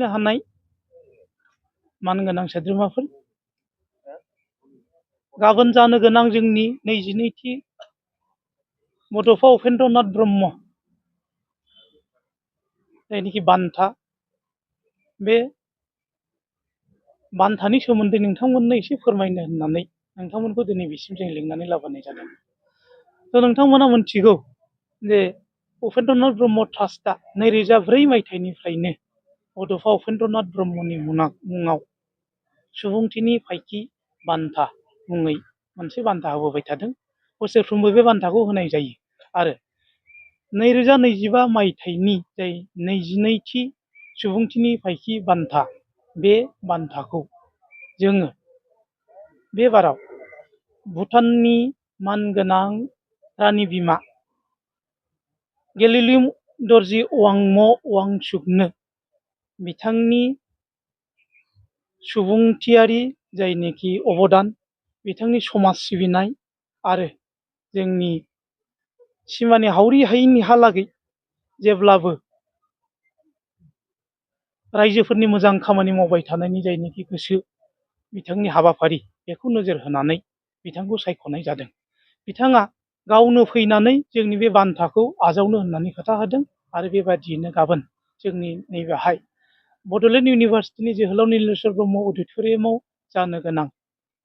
हानाय मानगोनां सोद्रोमाफोर, गाबोन जानो गोनां जोंनि 22थि बड'फा उपेन्द्रनाथ ब्रह्म जायनिखि बान्था, बे बान्थानि सोमोन्दै नोंथांमोननो एसे फोरमायनो होननानै नोंथांमोनखौ दिनै बिसिम जों लिंनानै लाबोनाय जादों। थ' नोंथांमोना मोनथिगौ जे उपेन्द्रनाथ ब्रह्म ट्रास्टआ 2004 मायथाइनिफ्रायनो बड'फा उपेन्द्रनाथ ब्रह्मनि मुङाव सुबुंथिनि फायखि बान्था मुङै मोनसे बान्था होबोबाय थादों। बोसोरफ्रोमबो बे बान्थाखौ होनाय जायो आरो 2025 मायथाइनि जाय 22थि सुबुंथिनि फायखि बान्था, बे बान्थाखौ जोङो बे बाराव भुटाननि मानगोनां रानि बिमा गेलेलिम दर्जी वांम' वांचुकनो बिथांनि सुबुंथियारि जायनिखि अबदान, बिथांनि समाज सिबिनाय आरो जोंनि सिमानि हावरि हायैनिहालागै जेब्लाबो रायजोफोरनि मोजां खामानि मावबाय थानायनि जायनिखि गोसो, बिथांनि हाबाफारि, बेखौ नोजोर होनानै बिथांखौ सायख'नाय जादों। बिथाङा गावनो फैनानै जोंनि बे बान्थाखौ आजावनो होननानै खोथा होदों आरो बेबादियैनो गाबोन जोंनि नैबेहाय बड'लेण्ड इउनिभारसिटिनि जोहोलाव नीलेश्वर ब्रह्म अडिट'रियामाव जानो गोनां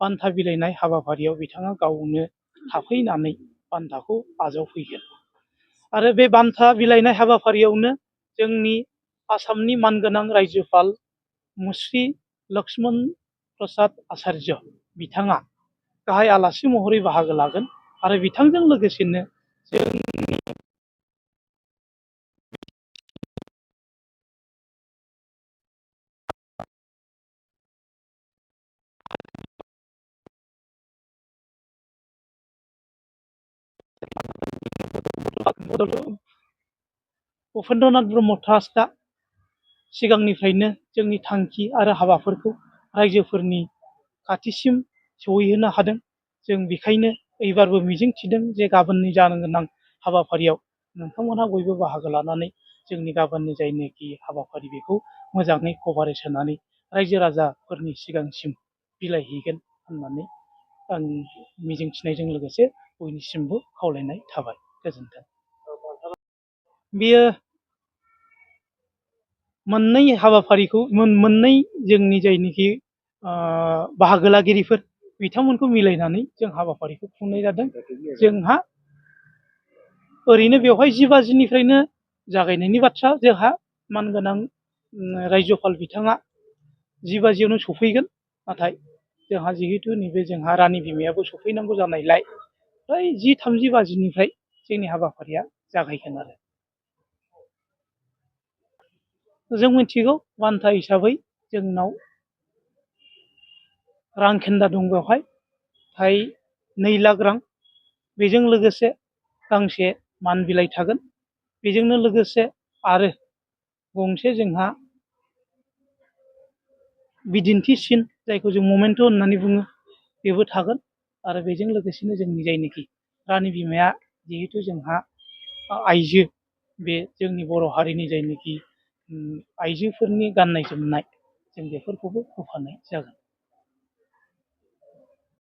बान्था बिलाइनाय हाबाफारियाव बिथाङा गावनो थाफैनानै बान्थाखौ आजावफैगोन आरो बे बान्था बिलाइनाय हाबाफारियावनो जोंनि आसामनि मानगोनां रायजोपाल मुस्रि लक्ष्मण प्रसाद आचार्य बिथाङा गाहाय आलासि महरै बाहागो लागोन आरो बिथांजों लोगोसेनो जोंनि उपेन्द्रनाथ ब्रह्म ट्रास्टआ सिगांनिफ्रायनो जोंनि थांखि आरो हाबाफोरखौ रायजोफोरनि खाथिसिम सहैहोनो हादों। जों बेखायनो एबारबो मिजिंथिदों जे गाबोननि जानो गोनां हाबाफारियाव नोंथांमोनहा बयबो बाहागो लानानै जोंनि गाबोननि जायनोखि हाबाफारि, बेखौ मोजाङै कभारेज होनानै रायजो राजाफोरनि सिगांसिम बिलाइहैगोन होननानै आं मिजिंथिनायजों लोगोसे बयनिसिमबो खावलायनाय थाबाय। गोजोन्थों। बेयो मोननै हाबाफारिखौ मोननै जोंनि जायनिखि बाहागो लागिरिफोर बिथांमोनखौ मिलायनानै जों हाबाफारिखौ खुंनाय जादों। जोंहा ओरैनो बेवहाय 10 बाजिनिफ्रायनो जागायनायनि बाथ्रा, जोंहा मानगोनां रायजोपाल बिथाङा 10 बाजियावनो सफैगोन। नाथाय जोंहा जिहेतु नैबे जोंहा रानि बिमायाबो सफैनांगौ जानायलाय फ्राय 10:30 बाजिनिफ्राय जोंनि हाबाफारिया जागायगोन आरो जों मिथिगौ बान्था हिसाबै जोंनाव रां खेन्दा दं, बेवहाय फ्राय 2 लाख रां। बेजों लोगोसे गांसे मान बिलाइ थागोन। बेजोंनो लोगोसे आरो गंसे जोंहा बिदिन्थिसिन, जायखौ जों ममेन्ट' होननानै बुङो, बेबो थागोन। आरो बेजों लोगोसेनो जोंनि जायनोखि रानि बिमाया जिहेतु जोंहा आइजो, बे जोंनि बर' हारिनि जायनोखि आइजोफोरनि गाननाय जोमनाय, जों बेफोरखौबो होफानाय जागोन।